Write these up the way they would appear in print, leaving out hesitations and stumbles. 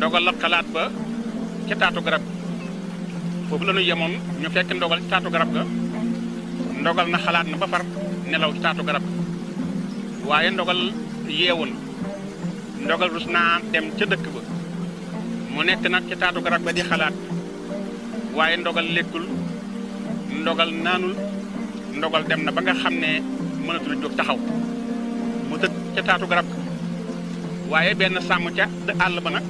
ndogal la xalaat ba ca taatu garab foofu la ñu yemoon ñu fekk ndogal ci taatu garab ga ndogal na xalaat na ba far nelaw ci taatu garab waaye ndogal yeewu na ndogal rus naa dem ca dëkk ba mu nekk nag ca taatu garab ba di xalaat waaye ndogal lekkul ndogal naanul ndogal dem na ba nga xam ne mënatul jóg taxaw mu tëdd ca taatu garab ga waaye benn sàmm ca àll ba nag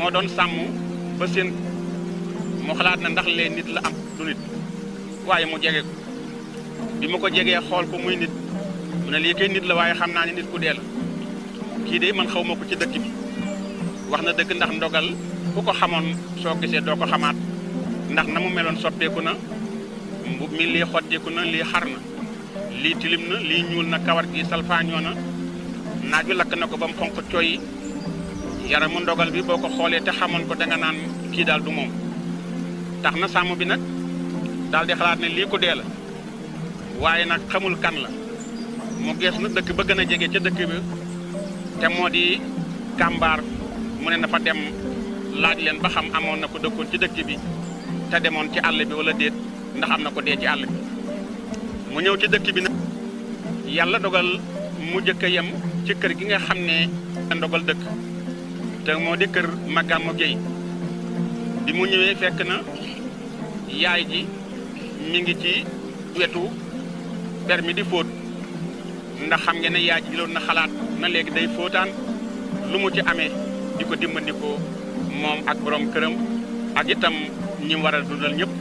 moo doon sàmm ba seen mu xalaat na ndax lee nit la am du nit waaye mu jege ko bi mu ko jegee xool ko muy nit mu ne lii kay nit la waaye xam naa ne nit ku dee la kii de man xaw ma ko ci dëkk bi wax na dëgg ndax ndogal ku ko xamoon soo gisee doo ko xamaat ndax na mu meloon soppeeku na mbub mi lii xotteeku na lii xar na lii tilim na lii ñuul na kawar gi salfaañoo na naaj wi lakk na ko ba mu xonq cooy yaramu ndogal bi boo ko xoolee te xamoon ko danga naan kii daal du moom tax na sàmm bi nag daal di xalaat ne lii ko dee la waaye nag xamul kan la mu gees na dëkk ba gën a jege ca dëkk bi te moo di kàmbaar mu ne na fa dem laaj leen ba xam amoon na ko dëkkoon ci dëkk bi te demoon ci àll bi wala déet ndax am na ko dee ci àll bi mu ñëw ci dëkk bi nag yàlla dogal mu jëkk a yem ci kër gi nga xam ne ndogal dëkk te moo di kër Magamo Gueye bi mu ñëwee fekk na yaay ji mi ngi ci wetu permis di fóot ndax xam ngeen ne yaay ji jëloon na xalaat na léegi day fóotaan lu mu ci amee di ko dimbandikoo moom ak borom këram ak itam ñi mu war a dundal ñëpp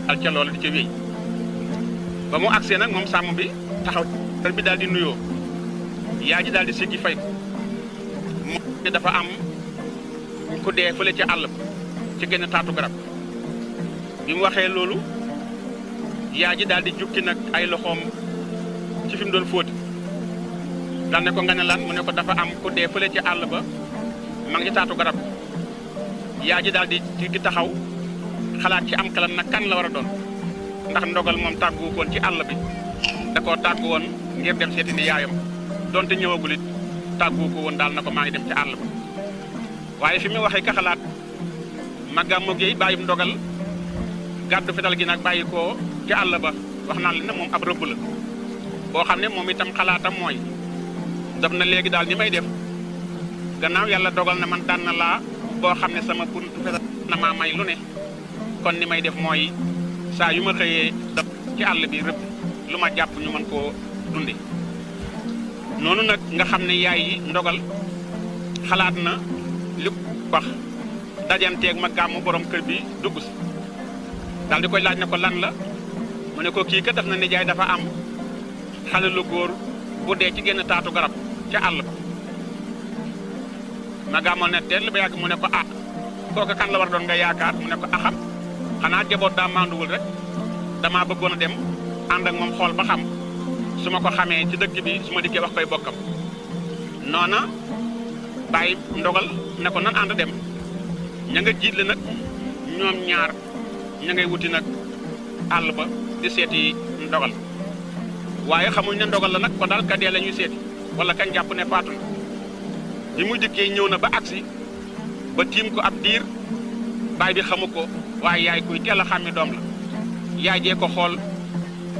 al ca loolu di ca wéy ba mu agsee nag moom sàmm bi taxaw kër bi daal di nuyoo yaay ji daal di siggi fay moom ne dafa am ku dee fële ci àll ci genn taatu garab bi mu waxee loolu yaay ji daal di jukki nag ay loxoom ci fi mu doon fóoti daal ne ko nga ne lan mu ne ko dafa am ku dee fële ci àll ba ma ngi ci taatu garab yaay ji daal di ci taxaw xalaat ci am xelam nag kan la war a doon ndax ndogal moom tàggu woon ci àll bi da koo tàggu woon ngir dem seeti ni yaayam donte ñëwagul it tàggu ko woon daal na ko maa ngi dem ci àll ba waaye fi mu waxee ka xalaat Magamo Gueye bàyyim ndogal gàddu fetal gi nag bàyyi ko ci àll ba wax naan li ne moom ab rëbb la boo xam ne moom itam xalaatam mooy daf na léegi daal ni may def gannaaw yàlla dogal na man daan na laa boo xam ne sama buntu fetal na maa may lu ne kon ni may def mooy saa yu ma xëyee daf ci àll bi rëbb lu ma jàpp ñu mën koo dunde noonu nag nga xam ne yaay yi ndogal xalaat na li wax dajanteeg Magamo borom kër bi dugg si daal di koy laaj ne ko lan la mu ne ko kii kat daf na nijaay dafa am xale lu góor bu dee ci genn taatu garab ca àll ba Magamo ne teel ba yàgg mu ne ko ah kooku kan la war doon nga yaakaar mu ne ko axam xanaa jaboot daa manduwul rek damaa bëggoon a dem ànd ak moom xool ba xam su ma ko xamee ci dëkk bi su ma dikkee wax koy bokkam noona bàyyi ndogal ne ko nan ànd dem ña nga jiitle nag ñoom ñaar ña ngay wuti nag àll ba di seeti ndogal waaye xamuñ ne ndogal la nag ko daal ka dee la ñuy seeti wala kañ jàpp ne faatu na bi mu dikkee ñëw na ba agsi ba tiim ko ab diir baay bi xamu ko waaye yaay kuy teel a xàmmi doom la yaay jee ko xool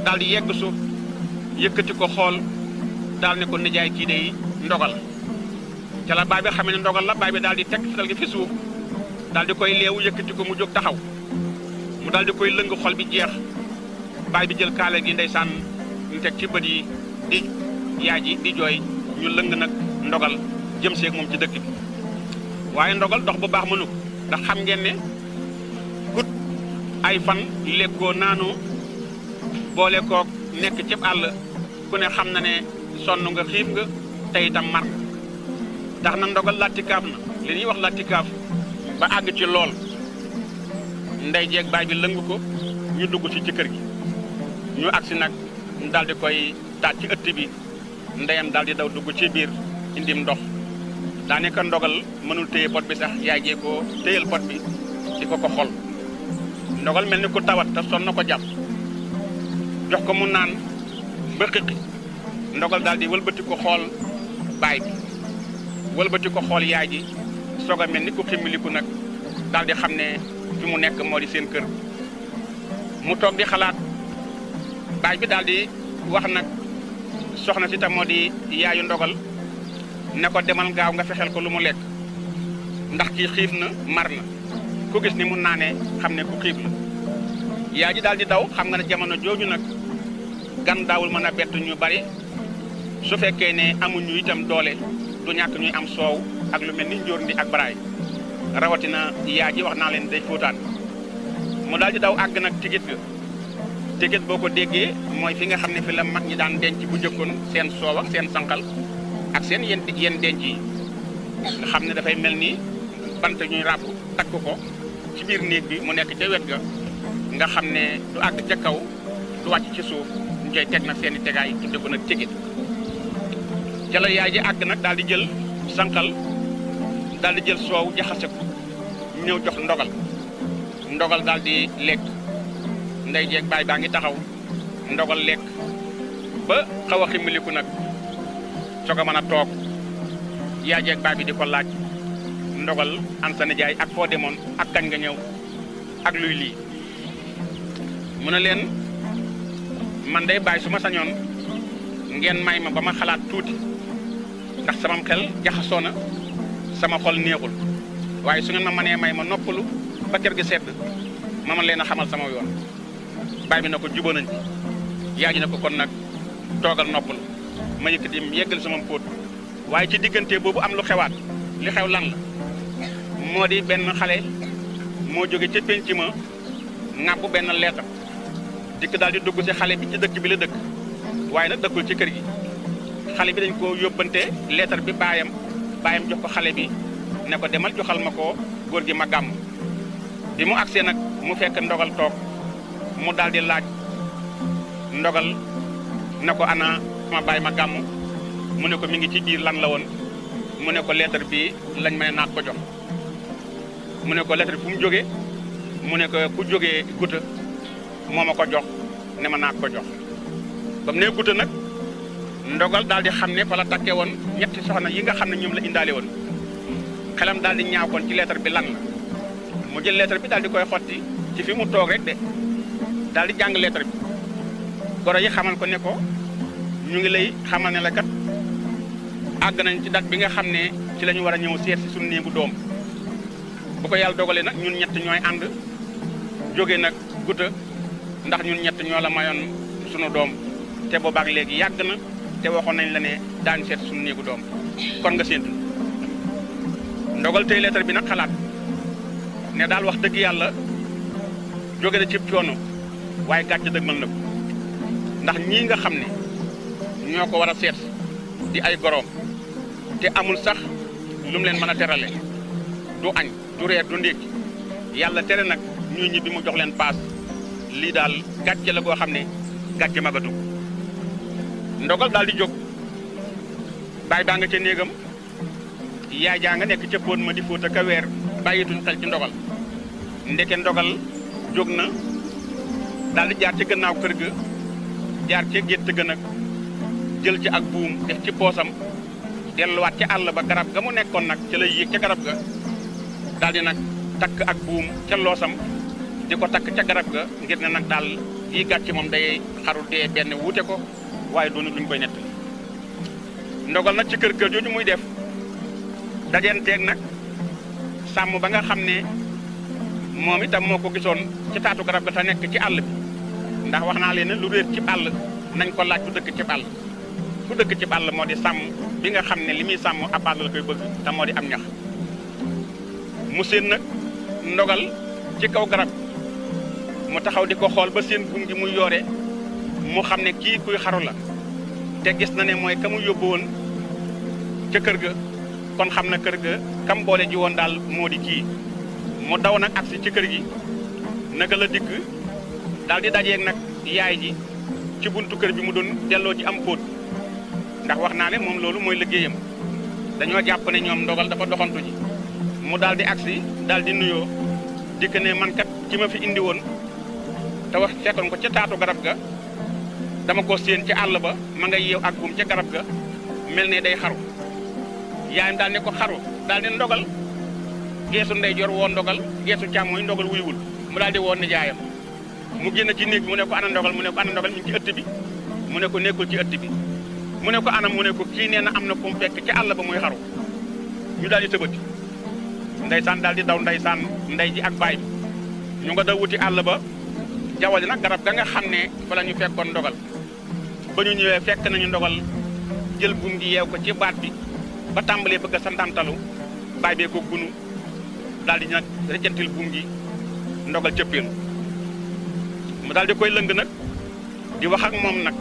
daal di yegg suuf yëkkati ko xool daal ne ko nijaay kii de ndogal ca la baay bi xamee ne ndogal la baay bi daal di teg fital gi fi suuf daal di koy leewu yëkkati ko mu jóg taxaw mu daal di koy lëng xol bi jeex baay bi jël kaale gi ndeysaan ñu teg ci bët yi di yaay ji di jooy ñu lëng nag ndogal jëm seeg moom ci dëkk bi waaye ndogal dox bu baax mënu ko ndax xam ngeen ne gut ay fan lekkoo naanoo boole kook nekk ci àll ku ne xam na ne sonn nga xiif nga te itam mar tax na ndogal lattikaaf na li ñuy wax lattikaaf ba àgg ci lool ndey jeeg baay bi lëng ko ñu dugg ci kër gi ñu agsi nag daal di koy taaj ci ëtt bi ndeyam daal di daw dugg ci biir indim ndox daanaka ndogal mënul téye pot bi sax yaay jee ko téyal pot bi di ko xol ndogal mel ni ku tawat te sonn na ko jàpp jox ko mu naan ba xiqi ndogal daal di wëlbati ko xool baay bi wëlbati ko xool yaay ji soog a mel ni ku ximmiliku nag daal di xam ne fi mu nekk moo di seen kër mu toog di xalaat baay bi daal di wax nag soxna si tam moo di yaayu ndogal ne ko demal gaaw nga fexeel ko lu mu lekk ndax kii xiif na mar na ku gis ni mun naa ne xam ne ku xiif la yaay ji daal di daw xam nga ne jamono jooju nag gan daawul mën a bett ñu bari su fekkee ne amuñu itam doole du ñàkk ñuy am soow ak lu mel ni njóor ndi ak baraay rawatina yaay ji wax naa leen day fóotaan mu daal di daw àgg nag tigit ga tigit boo ko déggee mooy fi nga xam ne fi la mag ñi daan denc bu jëkkoon seen soow ak seen sànqal ak seen yenn denc yi nga xam ne dafay mel ni bant ñuy ràbb takk ko ci biir néeg bi mu nekk ca wet ga nga xam ne du àgg ca kaw du wàcc ci suuf ñu koy teg nag seen i tegaay tudde ko nag tigit ca la yaay ji àgg nag daal di jël sànqal daal di jël soow jaxase ko ñëw jox ndogal daal di lekk ndey jeeg baay baa ngi taxaw ndogal lekk ba xaw a ximmiliku nag soog a mën a toog yaay jeeg baay bi di ko laaj ndogal an sa nijaay ak foo demoon ak kañ nga ñëw ak luy lii mu ne leen man day baay su ma sañoon ngeen may ma ba ma xalaat tuuti ndax sama xel jaxasoo na sama xol neexul waaye su ngeen ma mënee may ma noppalu ba kër gi sedd ma mën leen a xamal sama yoon baay bi na ko jubóo nañ yaay ji na ko kon nag toogal noppalu ma yëkkati yeggal sama póot waaye ci diggante boobu am lu xewaat li xew lan la moo di benn xale moo jóge ca penc ma ŋàbbu benn leetar dikk daal di dugg ci xale bi ci dëkk bi la dëkk waaye nag dëkkul ci kër gi xale bi dañ ko yóbbante leetar bi baayam jox ko xale bi ne ko demal joxal ma ko góor gi ma gàmm bi mu agsee nag mu fekk ndogal toog mu daal di laaj ndogal ne ko ana ma baay ma gàmm mu ne ko mi ngi ci biir lan la woon mu ne ko leetar bi lañ may naat ko jox mu ne ko lettre fu mu jógee mu ne ko ku jógee guta moo ma ko jox ne ma naat ko jox ba mu ne guta nag ndogal daal di xam ne fa la takkee woon ñetti soxna yi nga xam ne ñoom la indaale woon xelam daal di ñaaw kon ci lettre bi lan la mu jël lettre bi daal di koy xotti ci fi mu toog rek de daal di jàng lettre bi goro yi xamal ko ne ko ñu ngi lay xamal ne la kat àgg nañ ci date bi nga xam ne ci la ñu war a ñëw seet si suñu néegu doom bu ko yàlla dogalee nag ñun ñett ñooy ànd jóge nag guta ndax ñun ñett ñoo la mayoon sunu doom te boobaak léegi yàgg na te waxoon nañ la ne daan seet sunu néegu doom kon nga séentu ndogal tey lettre bi nag xalaat ne daal wax dëgg yàlla jóge na ci coono waaye gàcce dëgmal na ko ndax ñii nga xam ne ñoo ko war a seet di ay goroom te amul sax lu mu leen mën a terale du añ du reer du ndékki yàlla tere nag ñu ñibbi mu jox leen paas lii daal gàcce la goo xam ne gàcce magatu ndogal daal di jóg baay baa nga ca néegam yaay jaa nga nekk ca póon ma di fóota ka weer bàyyituñ xel ci ndogal ndeke ndogal jóg na daal di jaar ci gannaaw kër ga jaar ca gétt ga nag jël ci ak buum def ci poosam delluwaat ca àll ba garab ga mu nekkoon nag ca lay yéeg ca garab ga daal di nag takk ak buum ca loosam di ko takk ca garab ga ngir ne nag daal yi gàcce moom day xaru dee benn wuute ko waaye doonu luñ koy nett ndogal nag ci kër ga jooju muy def dajenteeg nag sàmm ba nga xam ne moom itam moo ko gisoon ci taatu garab ga te nekk ci àll bi ndax wax naa leen ne lu réer ci àll nañ ko laaj ku dëkk ci àll ku dëkk ci àll moo di sàmm bi nga xam ne li muy sàmm ab àll la koy bëgg te moo di am ñax mu seen nag ndogal ci kaw garab mu taxaw di ko xool ba seen buum gi muy yoore mu xam ne kii kuy xaru la te gis na ne mooy ka mu yóbbu woon ca kër ga kon xam na kër ga kam boole ji woon daal moo di kii mu daw nag agsi ci kër gi naka la dikk daal di dajeeg nag yaay ji ci buntu kër bi mu doon delloo ci am póot ndax wax naa ne moom loolu mooy liggéeyam dañoo jàpp ne ñoom ndogal dafa doxantu ji mu daal di agsi daal di nuyoo dikk ne man kat ci ma fi indi woon te wax fekkoon ko ca taatu garab ga dama ko séen ci àll ba ma nga yeew ak buum ca garab ga mel ne day xaru yaayam daal ne ko xaru daal ne ndogal geesu ndeyjoor woo ndogal geesu càmmooñ ndogal wuyuwul mu daal di woo nijaayam mu génn ci néeg bi mu ne ko ana ndogal mu ne ko ana ndogal mi ngi ci ëtt bi mu ne ko nekkul ci ëtt bi mu ne ko anam mu ne ko kii nee na am na ku mu fekk ca àll ba muy xaru ñu daal di tëbati ndeysaan daal di daw ndeysaan ndey ji ak baay bi ñu nga daw wuti àll ba jawali nag garab ga nga xam ne fa la ñu fekkoon ndogal ba ñu ñëwee fekk nañu ndogal jël buum gi yeew ko ci baat bi ba tàmbalee bëgg a santaantalu baay bee ko gunu daal di nag rëccantil buum gi ndogal cëppeel mu daal di koy lëng nag di wax ak moom nag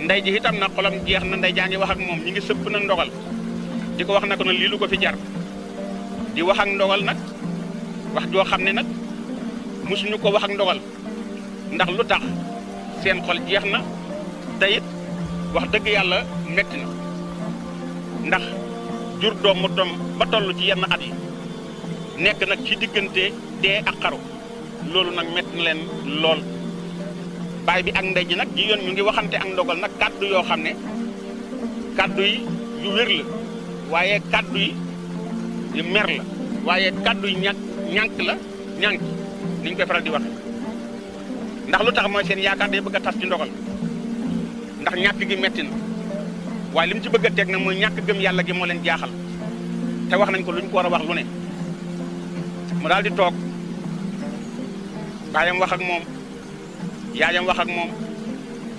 ndey ji itam nag xolam jeex na ndey jaa ngi wax ak moom ñi ngi sëpp nag ndogal di ko wax na ko nag lii lu ko fi jar di wax ak ndogal nag wax joo xam ne nag mosuñu ko wax ak ndogal ndax lu tax seen xol jeex na te it wax dëgg yàlla metti na ndax jur doom mu doom ba toll ci yenn at yi nekk nag ci diggante dee ak xaru loolu nag metti na leen lool baay bi ak ndey ji nag ji yoon ñu ngi waxante ak ndogal nag kàddu yoo xam ne kàddu yi yu wér la waaye kàddu yi yu mer la waaye kàddu yi ñànk la ñànk ni ñu koy faral di waxe ndax lu tax mooy seen yaakaar day bëgg a tas ci ndogal ndax ñàkk gi metti na waaye li mu ci bëgg a teg nag mooy ñàkk gëm yàlla gi moo leen jaaxal te wax nañ ko lu ñu ko war a wax lu ne mu daal di toog baayam wax ak moom yaayam wax ak moom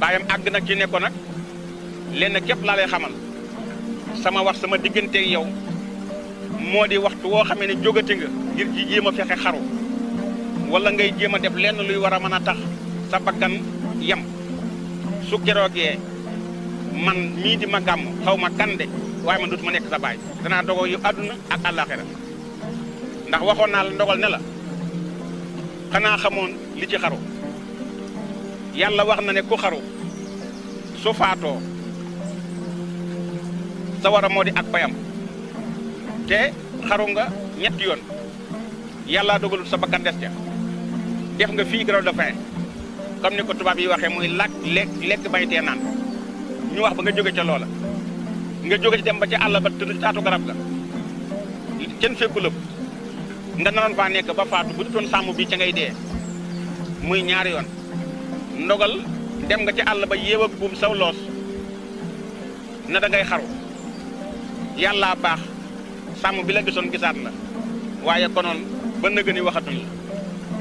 baayam àgg nag ci ne ko nag lenn képp laa lay xamal sama wax sama digganteeg yow moo di waxtu woo xamee ne jógati nga ngir ji jéem a fexe xaru wala ngay jéem a def lenn luy war a mën a tax sa bakkan yem su keroogee man mii di ma gàmm xaw ma kan de waaye man dootuma nekk sa baay danaa dogoo yu àdduna ak àllaaxira ndax waxoon naa la ndogal ne la xanaa xamoon li ci xaru yàlla wax na ne ku xaru su faatoo sa war a moo di ak payam te xaru nga ñetti yoon yàlla dogalul sa bakkan des ca def nga fii grève de faim comme ni ko tubaab yi waxee muy lekk baytee naan ñu wax ba nga jóge ca loola nga jóge ci dem ba ca àll ba tëdd taatu garab ga kenn fekku lëpp nga naroon faa nekk ba faatu bu dutoon sàmm bi ca ngay dee muy ñaari yoon ndogal dem nga ca àll ba yéew ak buum saw loos na da ngay xaru yàllaa baax sàmm bi la gisoon gisaat la waaye konoon ba nëgë ni waxatuñ la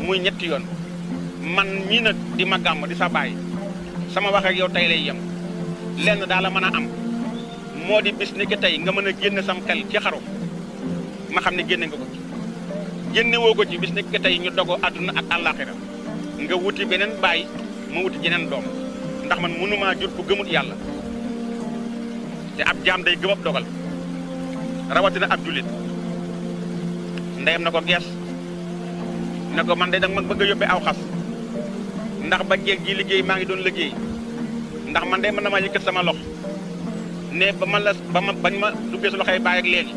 muy ñetti yoon man mii nag di ma gàmm di sa baay sama wax ak yow tey lay yem lenn daal la mën a am moo di bis ni ki tey nga mën a génne sam xel ci xaru ma xam ne génne nga ko ci génne woo ko ci bis ni ki tey ñu dogo àdduna ak àllaaxira nga wuti beneen baay ma wuti jeneen doom ndax man mënumaa jur ku gëmut yàlla te ab jaam day gëm ab dogal rawatina ab jullit ndeyam na ko gees ne ko man de danga ma bëgg a yóbbee aw xas ndax ba jeeg ji liggéey maa ngi doon liggéey ndax man de mën na maa yëkkat sama lox ne bañ ma duggee sa loxoy baay ak léegi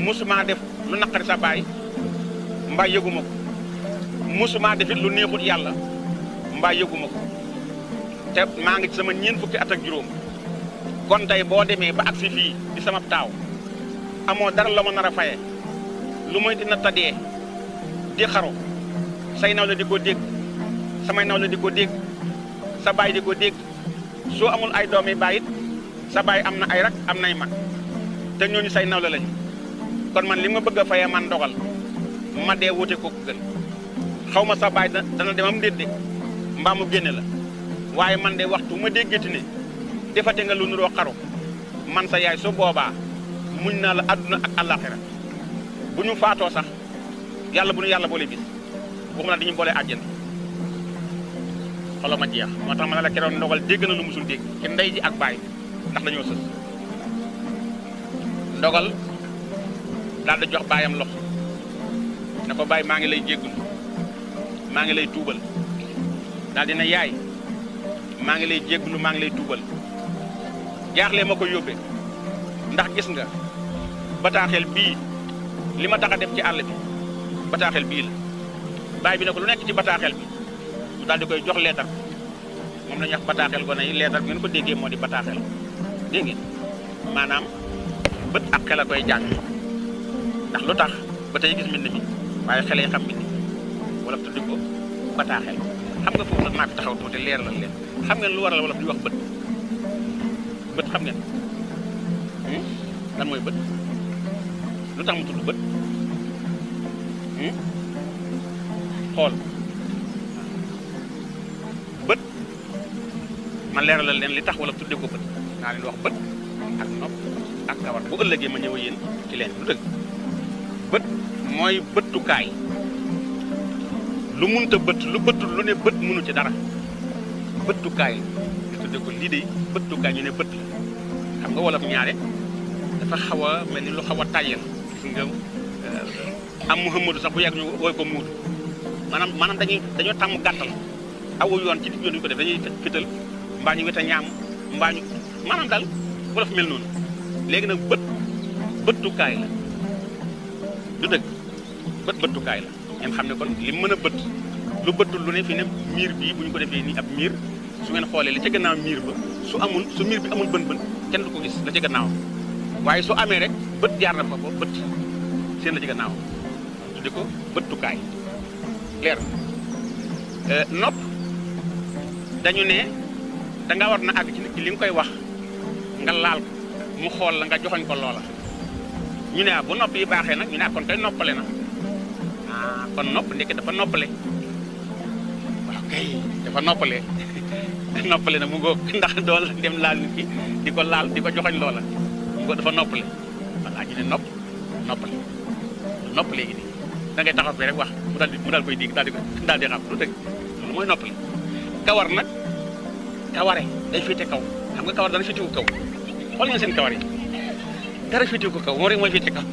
musuma def lu naqari sa baay mbaa yëguma ko musuma defit lu neexut yàlla mbaa yëguma ko te maa ngi ci sama ñeent fukki at ak juróom kon tey boo demee ba agsi fii di sama taaw amoo dara la ma nar a faye lu muy dina tadee di xaru say naw la di ko dégg samay naw la di ko dégg sa baay di ko dégg soo amul ay doomi baay it sa baay am na ay rak am nay mag te ñooñu say naw la lañu kon man li ma bëgg a faye man ndogal ma dee wute ko gën xaw ma sa baay dana demam déedéet mbaa mu génne la waaye man de waxtu ma déggati ne defate nga lu nuroo xaru man sa yaay su boobaa muñ naa la àdduna ak àllaaxira bu ñu faatoo sax yàlla bu ñu yàlla boole bis waxuma la dañu boole àjjana xolo ma jeex moo tax ma ne la keroon ndogal dégg na lu musul dégg ci ndey ji ak baay ndax dañoo sës ndogal daal di jox baayam loxo ne ko baay maa ngi lay jéggul maa ngi lay tuubal daal dina yaay maa ngi lay jéggulu maa ngi lay tuubal jaaxle ma ko yóbbee ndax gis nga bataaxel bii li ma tax a def ci àll bi bataaxel bii la baay bi ne ko lu nekk ci bataaxel bi mu daal di koy jox leetar moom la ñuy wax bataaxel gone yi leetar bi ngeen ko déggee moo di bataaxel dégg ngeen maanaam bët ak xel a koy jàng ndax lu tax ba tey gis mbind mi waaye xale yi xam mbind mi wolof tuddi ko bataaxel xam nga foofu nag naa fi taxaw tuuti leeralal leen xam ngeen lu waral wolof di wax bët bët xam ngeen lan mooy bët lu tax mu tudd bët xool bët man leeralal leen li tax wolof tudde ko bët naa leen wax bët ak nopp ak kawar bu ëllëgee ma ñëw yéen ci leen lu dëgg bët mooy bëttukaay lu munta bët lu bëttul lu ne bët munu ci dara bëttukaay ñu tudde ko lii de bëttukaay ñu ne bët la xam nga wolof ñaare dafa xaw a mel ni lu xaw a tàyyel gis nga am Muhammadu sax bu yàgg ñu wooy ko muudu maanaam dañoo tàmm gàttal awu yoon ci yoon yu ko def dañuy fital mbaa ñu weta ñaam mbaa ñu maanaam daal wolof mel noonu léegi nag bëttukaay la du dëgg bëttukaay la ngeen xam ne kon li mën a bët lu bëttul lu ne fi ne miir bii bu ñu ko defee nii ab miir su ngeen xoolee li ca gannaaw miir ba su miir bi amul bën kenn du ko gis la ca gannaaw waaye su amee rek bët jaar na fa ko bët seen la ci gannaaw tudde ko bëttukaay leer nopp dañu ne danga war na àgg ci nit ki li nga koy wax nga laal ko mu xool la nga joxoñ ko loola ñu ne bu nopp yi baaxee nag ñu ne kon koy noppale na kon nopp ndekki dafa noppale waaw kay dafa noppale na mu ngoog ndax dool dem laal nit ki di ko laal di ko joxoñ loola mu ngoog dafa noppale voilà ñu ne nopp léegi nii da ngay taxaw fii rek wax mu daal koy dégg daal di xam lu dëgg loolu mooy noppale kawar nag kaware day féete kaw xam nga kawar dana féete ko kaw xool ngeen seen kawar yi dara féete ko kaw moo rek mooy féete kaw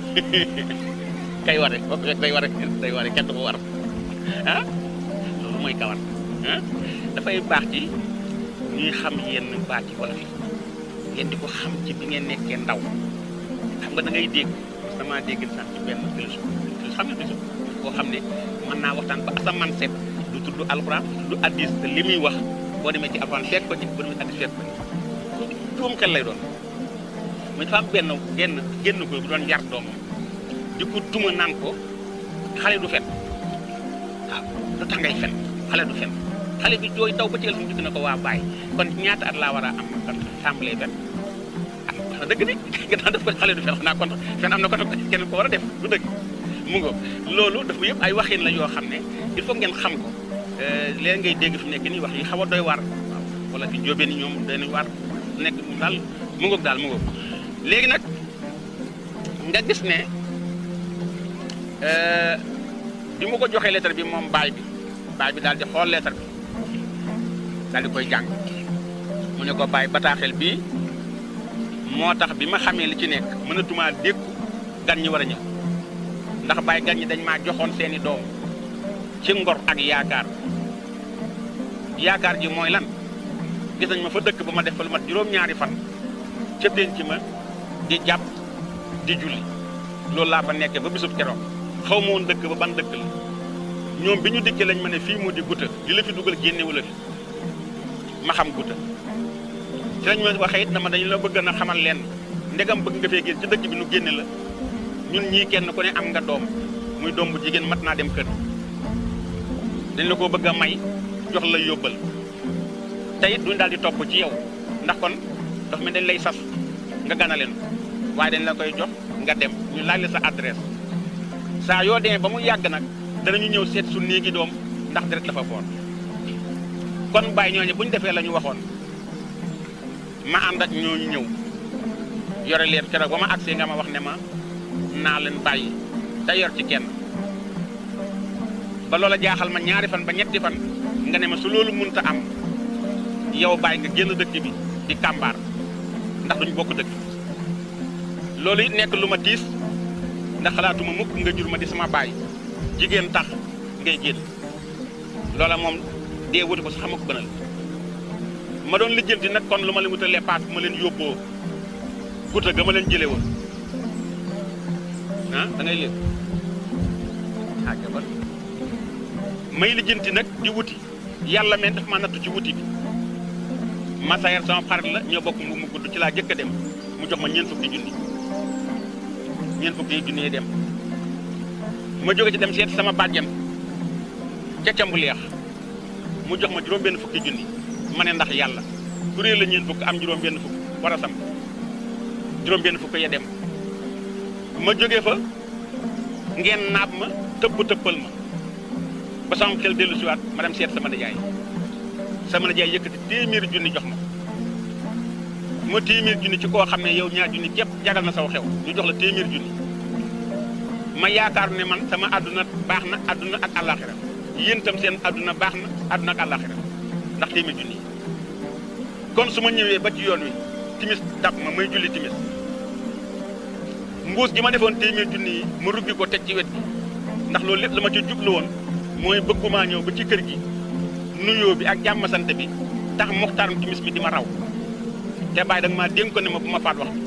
kay ware day ware kenn du ko war loolu mooy kawar dafay baax ci ñuy xam yenn baat yi wala ngeen di ko xam ci bi ngeen nekkee ndaw xam nga da ngay dégg sama dégg sax ci benn philosophe xam nga philosophe koo xam ne mën naa waxtaan ba asamaan set du tudd alxuraan du tudd hadiis te li muy wax boo demee ci alxuraan fekk ko ci boo demee hadiis fekk ko ci juum xel lay doon mais dafa am génn ko bu doon yar doomam di ko duma naan ko xale du fen waaw lu tax ngay fen xale du fen xale bi jooy daw ba ci suñu dugg na ko waa bàyyi kon ñaata at laa war a am kon tàmbalee fen wax na dëgg ni gannaaw def ko xale du fen xanaa kon fen am na ko kenn ko war a def du dëgg mu ngo loolu dafa yëpp ay waxin la yoo xam ne il faut ngeen xam ko léegi ngay dégg fi nekk nii wax yi xaw a doy waar waaw wala fi jóobee ni ñoom dañuy waar nekk daal mu ngoog léegi nag nga gis ne bi mu ko joxee lettre bi moom baay bi daal di xool lettre bi daal di koy jàng mu ne ko baay bataaxel bii moo tax bi ma xamee li ci nekk mënatumaa dékku gan ñi war a ñëw ndax baay gan ñi dañ maa joxoon seeni doom ci ngor ak yaakaar ji mooy lan gis nañ ma fa dëkk ba ma def fa lu mat juróom-ñaari fan ca penc ma di jàpp di julli loolu laa fa nekkee ba bisub keroog xaw ma woon dëkk ba ban dëkk la ñoom bi ñu dikkee lañ ma ne fii moo di guta li la fi dugal génne wala fi ma xam guta ci lañ ma waxee it na ma dañu la bëgg na xamal leen ndegam bëgg nga fee génn ci dëkk bi nu génne la ñun ñii kenn ku ne am nga doom muy doom bu jigéen mat naa dem kër dañ la ko bëgg a may jox la yóbbal te it duñ daal di topp ci yow ndax kon daf mel dañ lay sas nga gana leen waaye dañ la koy jox nga dem ñu laaj la sa adresse saa yoo demee ba mu yàgg nag danañu ñëw seet su néegi doom ndax deret la fa foor kon bàyyi ñooñu bu ñu defee la ñu waxoon ma ànd ak ñooñu ñëw yore leen keroog ba ma agsee nga ma wax ne ma naa leen bàyyi te yor ci kenn ba loola jaaxal ma ñaari fan ba ñetti fan nga ne ma su loolu mënta am yow bàyyi nga génn dëkk bi di kàmbaar ndax duñ bokk dëkk loolu it nekk lu ma tiis ndax xalaatuma mukk nga jur ma di sama baay jigéen tax ngay génn loola moom dee wuti ko sax xam ko gënal ma doon lijjanti nag kon lu ma leen wutalee paas bu ma leen yóbboo guta ga ma leen jëlee woon da ngay léeg jabar may lijjanti nag di wuti yàlla men daf ma nattu ci wuti bi Massaer sama xarit la ñoo bokk mu gudd ci laa jëkk a dem mu jox ma ñeent fukki junni dem ma jóge ci dem seet sama bàjjen ca cambu leex mu jox ma juróom benn fukki junni ma ne ndax yàlla kuréel la ñeen fukk am juróom benn fukk war a sam juróom benn fukk ya dem ma jóge fa ngeen naab ma tëppal ma ba sama xel dellu siwaat ma dem seet sama nijaay yëkkati téeméeri junni jox ma téeméeri junni ci koo xam ne yow ñaar junni képp jagal na saw xew ñu jox la téeméeri junni ma yaakaar ne man sama àdduna baax na àdduna ak àllaaxira yéen tam seen àdduna baax na àdduna ak àllaaxira ndax téeméeri junni kon su ma ñëwee ba ci yoon wi timis dab ma may julli timis mbuus gi ma defoon téeméeri junni yi ma ruggi ko teg ci wet gi ndax loolu lépp la ma ci jublu woon mooy bëggumaa ñëw ba ci kër gi nuyoo bi ak jàmm sant bi tax muxtaaram timis bi di ma raw te bàyyi danga maa dénk ko ne ma bu ma faat waxtu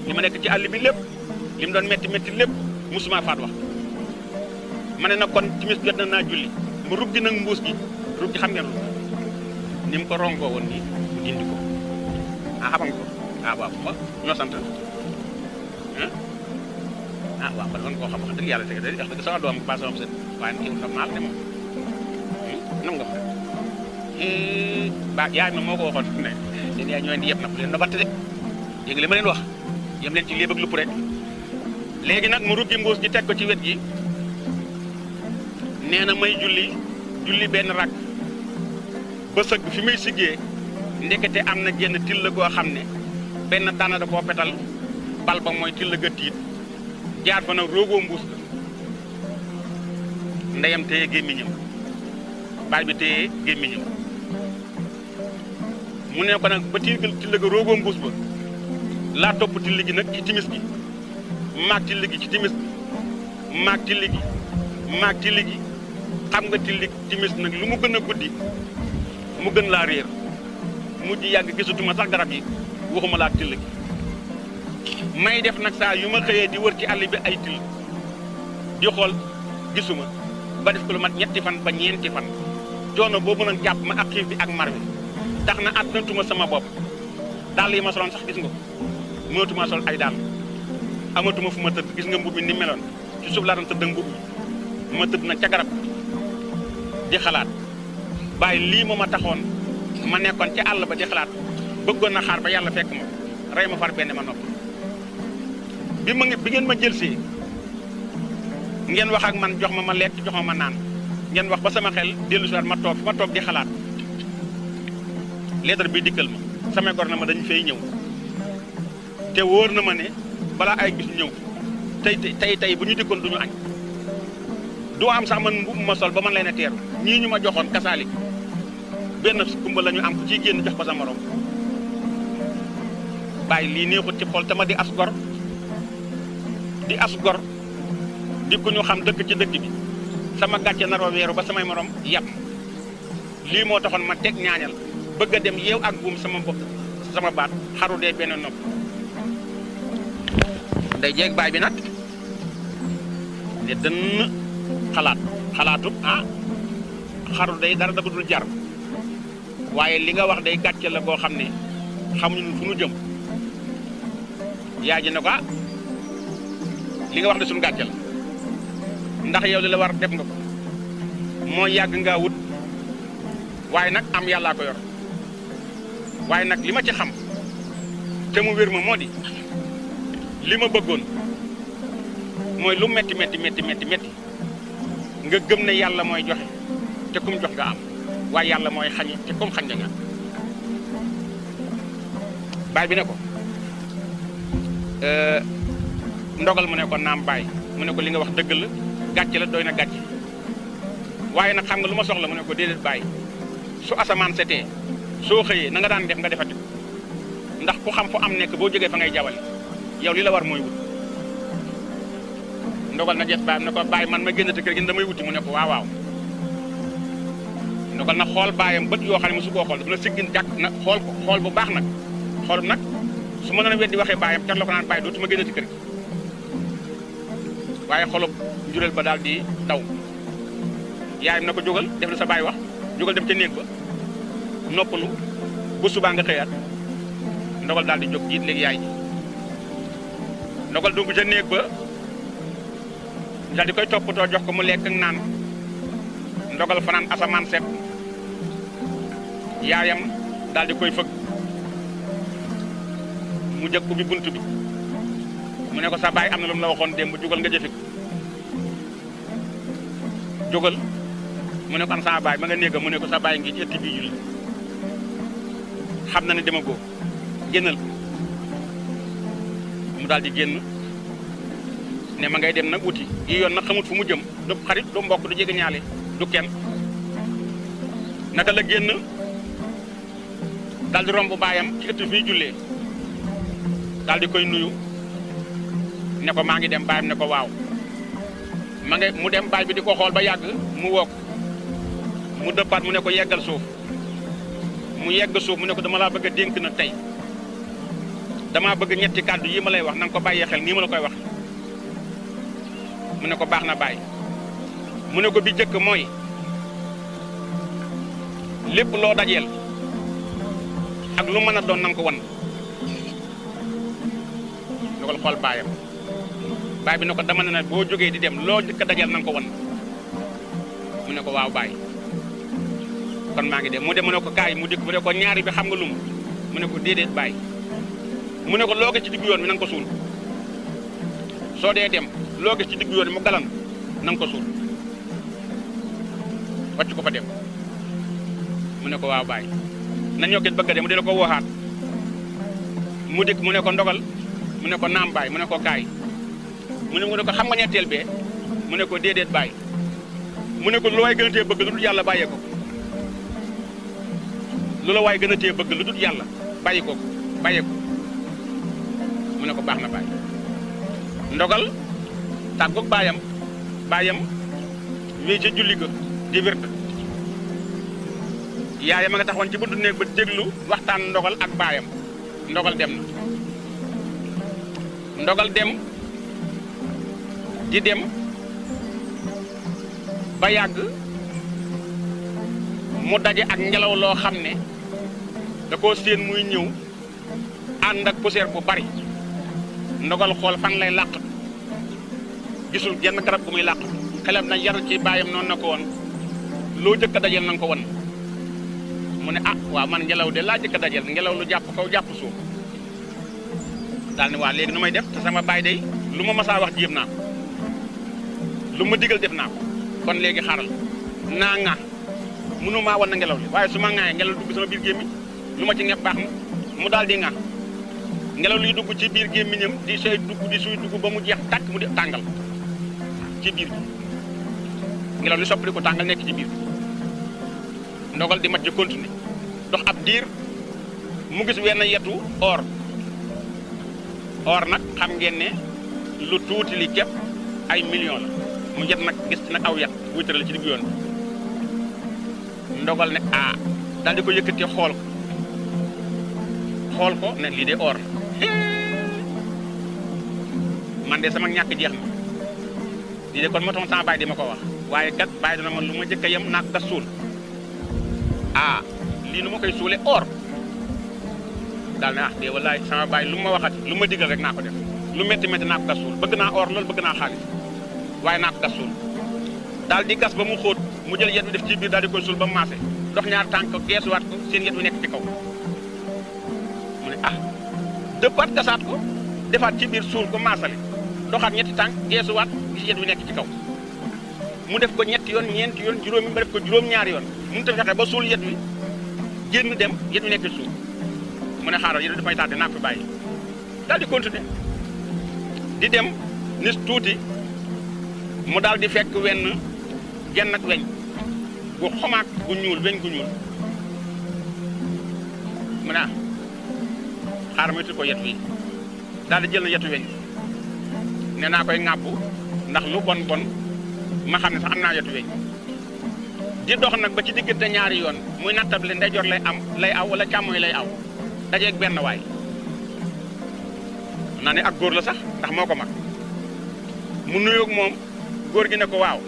li ma nekk ci àll bi lépp li mu doon métti lépp musuma faat waxtu ma ne nag kon timis jot na naa julli mu ruggi nag mbuus gi ruggi xam ngeen lu ni mu ko rongoo woon nii mu dindi ko xam nga ko waaw ma ñoo sant waaw man man koo xam wax dëgg yàlla tege day wax dëgg sama doom ba sama sët waaye kii xam naa la ne moom nam nga ba yaay ma moo ko waxoon ne seen yaay ñooy di yeb nag leen na batt de dégg li ma leen wax yem leen ci léeb ak lupp rek léegi nag mu ruggi mbuus gi teg ko ci wet gi nee na may julli benn rak ba sëgg fi may siggee ndekete am na genn till goo xam ne benn dana da koo petal bal ba mooy till ga tiit jaar fa nag roogoo mbuus ga ndeyam téye gémmiñam baay bi téye gémmiñam mu ne ko nag ba till ga roogoo mbuus ba laa topp till gi nag ci timis gi maag till gi ci timis gi maag till gi xam nga till timis nag lu mu gën a guddi mu gën laa réer mujj yàgg gisatuma sax garab yi waxuma laa till gi may def nag saa yu ma xëyee di wër ci àll bi ay till di xool gisuma ba def ko lu mat ñetti fan ba ñeenti fan coono boobu nag jàpp ma ak xiif bi ak mar wi tax na àttanatuma sama bopp dàll yi ma soloon sax gis nga ko mënatuma sol ay dàll amatuma fu ma tëdd gis nga mbubb mi ni meloon ci suuf laa doon tëdd mbubb mi ma tëdd nag ca garab di xalaat bàyyi lii moo ma taxoon ma nekkoon ca àll ba di xalaat bëggoon na xaar ba yàlla fekk ma rey ma far benn ma nopp bi ngeen ma jëlsee ngeen wax ak man jox ma lekk jox ma naan ngeen wax ba sama xel dellu si waat ma toog fi ma toog di xalaat lettre bi dikkal ma sama gor na ma dañu fay ñëw te wóor na ma ne balaa ay bis ñëw tey bu ñu dikkoon duñu añ du am sax man mbubb ma sol ba man leen a teeru ñii ñu ma joxoon kasaalik benn kumba la ñu am ku ciy génn jox ko sa morom bàyyi lii neexut ci xol te ma di as gor di ku ñu xam dëkk ci dëkk bi sama gàcce naroo weeru ba samay morom yàpp lii moo taxoon ma teg ñaañal bëgg a dem yeew ak buum sama bopp sama baat xaru dee benn nopp day jeeg baay bi nag ne dënn xalaatu xaru day dara da ko dul jar waaye li nga wax day gàcce la boo xam ne xamuñu fu nu jëm yaay ji ne ko li nga wax de suñu gàcce la ndax yow li la war def nga ko moo yàgg ngaa wut waaye nag am yàllaa ko yor waaye nag li ma ci xam te mu wér ma moo di li ma bëggoon mooy lu metti nga gëm ne yàlla mooy joxe te kum jox nga am waaye yàlla mooy xañe te kum xañ nga baay bi ne ko ndogal mu ne ko naam baay mu ne ko li nga wax dëgg la gàcce la doy na gàcce waaye nag xam nga lu ma soxla mu ne ko déedéet baay su asamaan setee soo xëyee na nga daan def nga defati ndax ku xam fu am nekk boo jógee fa ngay jawale yow li la war mooy wut ndogal na jet baayam ne ko baay man ma génnati kër gi damay wuti mu ne ko waaw ndogal na xool baayam bët yoo xam ne mosu koo xool dafa na siggin jàkk na xool bu baax nag xoolum nag su ma doon weddi waxee baayam car la ko naan baay dootuma génnati kër gi waaye xolub njureel ba daal di daw yaayam na ko jógal def la sa baay wax jógal dem ca néeg ba noppalu bu subaa nga xëyaat ndogal daal di jóg jiit léegi yaay ji ndogal dugg ca néeg ba daal di koy toppatoo jox ko mu lekk ak naan ndogal fanaan asamaan set yaayam daal di koy fëgg mu jëkk ubbi bunt bi mu ne ko sa baay am na lu mu la waxoon démb jógal nga jëfe ko jógal mu ne ko an sa baay ma nga néega mu ne ko sa baay ngi ci ëtt bii julli xam na ne dema góo génnal mu daal di génn ne ma ngay dem nag wuti yi yoon nag xamut fu mu jëm du xarit du mbokk du jege ñaale du kenn naka la génn daal di romb baayam ci ëtt fii jullee daal di koy nuyu ne ko maa ngi dem baayam ne ko waaw ma nga mu dem baay bi di ko xool ba yàgg mu wokk mu dëppaat mu ne ko yeggal suuf mu yegg suuf mu ne ko dama laa bëgg a dénk na tey damaa bëgg ñetti kàddu yi ma lay wax na nga ko bàyyee xel nii ma la koy wax mu ne ko baax na baay mu ne ko bi jëkk mooy lépp loo dajeel ak lu mën a doon na nga ko wan dogal xool baayam baay bi ne ko dama ne na boo jógee di dem loo jëkk a dajeel na nga ko wan mu ne ko waaw baay kon maa ngi dem mu dem mu ne ko kaay mu dikk mu ne ko ñaari bi xam nga lum mu ne ko déedéet baay mu ne ko loo gis ci diggu yoon bi na nga ko suul soo dee dem loo gis ci diggu yoon bi mu galan na nga ko suul wàcc ko fa dem mu ne ko waaw baay na ñoo gis bëgg a dem mu dina ko waxaat mu dikk mu ne ko ndogal mu ne ko naam baay mu ne ko kaay mu ne ko xam nga ñetteel bee mu ne ko déedéet baay mu ne ko lu waay gën a tee bëgg lu dul yàlla bàyyee ko lu la waay gën a tee bëgg lu dul yàlla bàyyi ko bàyyee ko mu ne ko baax na baay ndogal tàggoog baayam wéy ca julli ga di wird yaayam a nga taxawoon ci buntu néeg ba déglu waxtaan ndogal ak baayam ndogal dem na ndogal dem di dem ba yàgg mu daje ak ngelaw loo xam ne da koo séen muy ñëw ànd ak poussière bu bari ndogal xool fan lay làq gisul genn garab gu muy làq xelam na yar ci baayam noonu na ko woon loo jëkk a dajeel na nga ko won mu ne ah waaw man ngelaw de laa jëkk a dajeel ngelaw lu jàpp kaw jàpp suuf daal ne waa léegi nu may def te sama baay day lu ma masaa wax jéem naa ko lu ma digal def naa ko kon léegi xaaral naa ŋa mënu maa wan na ngelaw li waaye su ma ŋaayee ngelaw dugg sama biir gémmiñ lu ma ci ñepp baax na mu daal di ŋa ngelaw liy dugg ci biir gémmiñam di sooy dugg di suy dugg ba mu jeex tàkk mu di tàngal ci biir ngelaw li soppali ko tàngal nekk ci biir ndogal di mat ji continuer dox ab diir mu gis wenn yetu or nag xam ngeen ne lu tuuti li képp ay millions la mu jet nag gis nag aw yat wuy tëral ci diggu yoon ndogal ne ah daal di ko yëkkati xool ko ne lii de or man de sama ñàkk jeex na lii de kon motoon sama baay di ma ko wax waaye kat baay dina man lu ma jëkk a yem naa ko gas suul ah lii nu ma koy suule or daal ne ah de wallaay sama baay lu ma waxati lu ma digal rek naa ko def lu métti métti naa ko gas suul bëgg naa or loolu bëgg naa xaalis waaye naa ko gas suul daal di gas ba mu xóot mu jël yet bi def ci biir daal di koy suul ba mu maase dox ñaar tànk geesuwaat ko seen yet bi nekk ci kaw mu ne ah dëppaat gasaat ko defaat ci biir suul ko maasale doxaat ñetti tànk geesuwaat gis yet bi nekk ci kaw mu def ko ñetti yoon ñeenti yoon juróomi ba def ko juróom-ñaari yoon mënut a fexe ba suul yet wi génn dem yet wi nekk ci suuf mu ne xaaral yet dafay tardé naa ko fi bàyyi daal di continuer di dem nis tuuti mu daal di fekk genn ak weñ gu xomaat gu ñuul weñ gu ñuul mu ne xaaral ma tudd ko yet wi daal di jël na yetu weñ ne naa koy ŋàbbu ndax lu bon bon ma xam ne sax am naa yetu weñ di dox nag ba ci diggante ñaari yoon muy nattable ndeyjoor lay aw wala càmmoñ lay aw dajeeg benn waay naa ne ak góor la sax ndax moo ko mag mu nuyoog moom góor gi ne ko waaw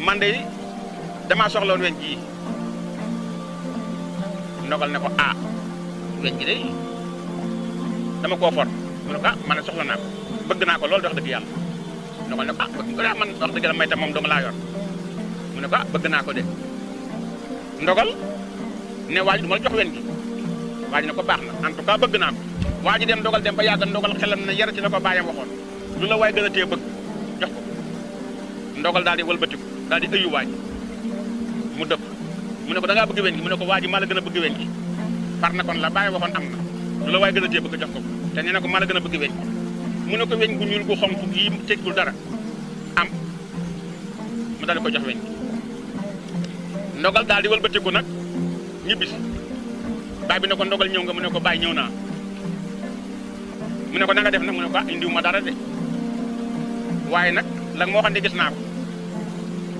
man de damaa soxla woon weñ ji ndogal ne ko ah weñ gi de dama koo for mu ne ko ah man soxla naa ko bëgg naa ko loolu dox dëgg yàlla ndogal ne ko bëgg nga man wax dëgg la may tam moom dong laa yor mu ne ko bëgg naa ko de ndogal ne waa ji du ma la jox wen gi waa ji ne ko baax na en tout cas bëgg naa ko waa ji dem ndogal dem ba yàgg ndogal xelam na yar ci la ko bàyyam waxoon lu la waay gën a tee bëgg jox ko ndogal daal di wëlbatiku daal di ëyu waaj mu dëpp mu ne ko da ngaa bëgg wen gi mu ne ko waa ji maa la gën a bëgg wen gi far na kon la bàyyi waxoon am na lu la waay gën a tee bëgg jox ko te nee na ko maa la gën a bëgg weñ mu ne ko weñ gu ñuul gu xonk gi teggul dara am mu daal di ko jox weñ ndogal daal di wëlbatiku nag ñibbisi baay bi ne ko ndogal ñëw nga mu ne ko baay ñëw naa mu ne ko na nga def nag mu ne ko indiwu ma dara de waaye nag la moo xam ne gis naa ko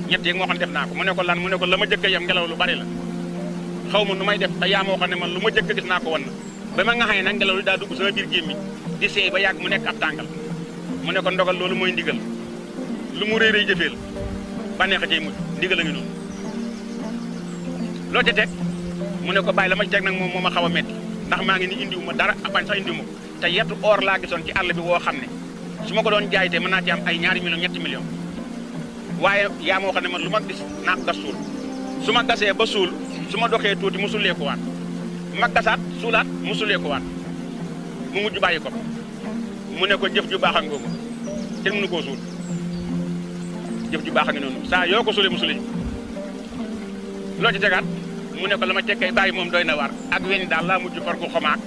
ñett yeeg moo xam ne def naa ko mu ne ko lan mu ne ko la ma jëkk a yem ngelaw lu bari la xaw ma nu may def te yaa moo xam ne man lu ma jëkk gis naa ko woon na ba ma nga xëy nag ngelaw li daa dugg sama biir gémmiñ di seey ba yàgg mu nekk ab tàngal mu ne ko ndogal loolu mooy ndigal lu mu réeréy jëfeel ba neex a cay mujj ndigal a ngi noonu loo ca teg mu ne ko bàyyi la ma ci teg nag moom moo ma xaw a metti ndax maa ngi ni indiwu ma dara abañ sax indiwu ma ko te yettu or laa gisoon ci àll bi woo xam ne su ma ko doon jaay te mën naa ci am ay ñaari millions ñetti millions waaye yaa moo xam ne man lu ma gis naa ko gas suul su ma gasee ba suul su ma doxee tuuti mu sulee ko waat ma gasaat suulaat mu sulee ko waat mu mujj bàyyi ko mu ne ko jëf ju baax a ngoogu kenn mënu koo suul jëf ju baax a ngi noonu saa yoo ko sulee mu sulee loo ci tegaat mu ne ko la ma tekkay bàyyi moom doy na war ak weñ daal laa mujj far gu xomaak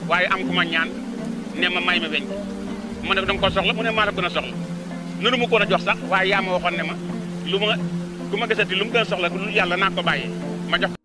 waaye am ku ma ñaan ne ma may ma weñ mu ne ko danga ko soxla mu ne maa la gën a soxla nunu mu ko a jox sax waaye yaa ma waxoon ne ma lu ma ku ma gisati lu mu gën a soxla lu yàlla naa ko bàyyee ma jox ko